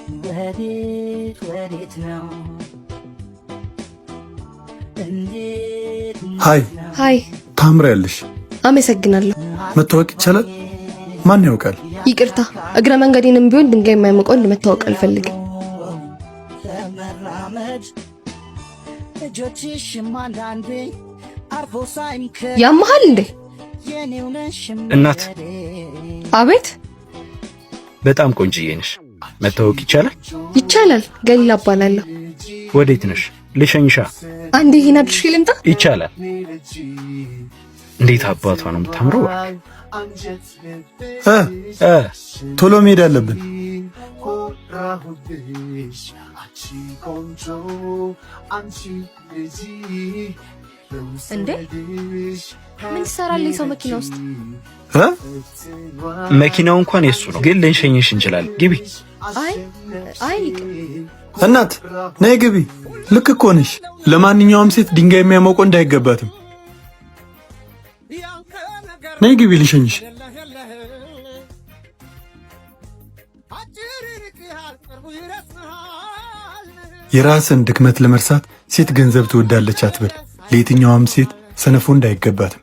ወዴት ወዴት ነው? እንዴት? Hi። Hi። ታምሪያለሽ። አመሰግናለሁ። መተዋወቅ ይቻላል? ማን ያውቃል? ይቅርታ፣ እግረ መንገዴንም ቢሆን ድንጋይ የማይሞቀው መተዋወቅ አልፈልግም። ለመራመድ እጆችሽም አንዳንዴ አርፎ ሳይምከ ያመሃል እንዴ? የኔው ነሽ። እናት። አቤት። በጣም ቆንጅዬ ነሽ። መተዋወቅ ይቻላል? ይቻላል። ገሊላ እባላለሁ። ወዴት ነሽ? ልሸኝሻ። አንዴ ይሄን አድርሼ ልምጣ። ይቻላል። እንዴት አባቷ ነው የምታምረው! እ እ ቶሎ መሄድ አለብን። ኮራሁብሽ አንቺ ቆንጆ አንቺ ልጅ። እንዴ፣ ምን ትሰራለህ የሰው መኪና ውስጥ? እ መኪናው እንኳን የሱ ነው፣ ግን ልንሸኝሽ እንችላለን። ግቢ። አይ አይ፣ እናት፣ ነይ ግቢ። ልክ እኮ ነሽ። ለማንኛውም ሴት ድንጋይ የሚያሞቀው እንዳይገባትም። ነይ ግቢ ልሸኝሽ። የራስን ድክመት ለመርሳት ሴት ገንዘብ ትወዳለች አትበል። ለየትኛዋም ሴት ሰነፉ እንዳይገባትም።